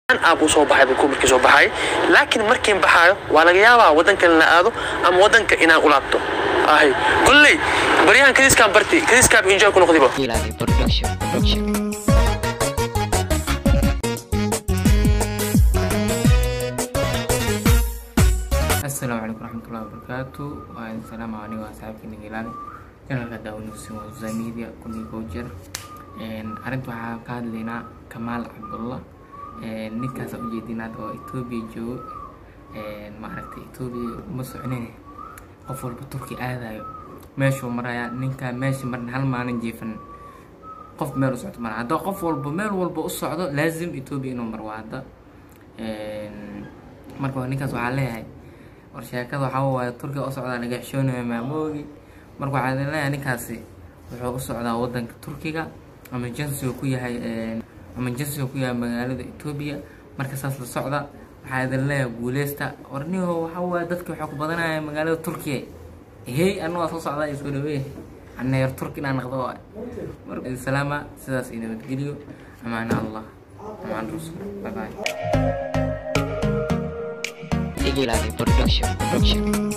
Aab uu soo baxay buu markii soo baxay, laakiin markiin baxaayo waa laga yaabaa wadankan la aado ama wadanka inaan u laabto ahay. Kolley baryahan kadiiskaan barti kadiiskaaba enjoy ku noqdiba. Ilaali Production Production. Asalaamu calaykum waraxmatullahi wabarakaatu. Waa idin salaama, aniga waa saaxiibka Ilaali, janalka daawanaysin waa Uza Media kunigoo jir. Arrinta waxaan ka hadlaynaa Kamaal Cabdullah, ninkaas aan ujeedinaad oo Ethiopia joogo. Maaragtay, Ethiopia uma soconine, qof walba Turki aadayo meeshuu marayaa ninkaa meesha marin hal maalin jiifan, qof meel u socdo mara. Hadda qof walba meel walba u socdo laazim Ethiopia inuu maro waa hadda. Marka ninkaas waxaa leeyahay, war sheekada waxaa waaye Turkiga u socdaa laga xishoonayo maamoogi. Marka waxaa idin leeyahay, ninkaasi wuxuu u socdaa wadanka Turkiga, emergency ku yahay, emergency ku yahay magaalada Ethiopia. Marka saas la socda, waxaa idin leeyahay guuleysta. Warniho waxaa waaye dadka waxaa ku badanaya magaalada Turkiya. Hey, anna waa soo socdaa, isku dhaweey anna yar Turki inaan noqdo waay. Marka salaama, sidaas iyo nabadgeliyo, amaana Allah, amaan rasul, bye bye. Ilaali Production Production.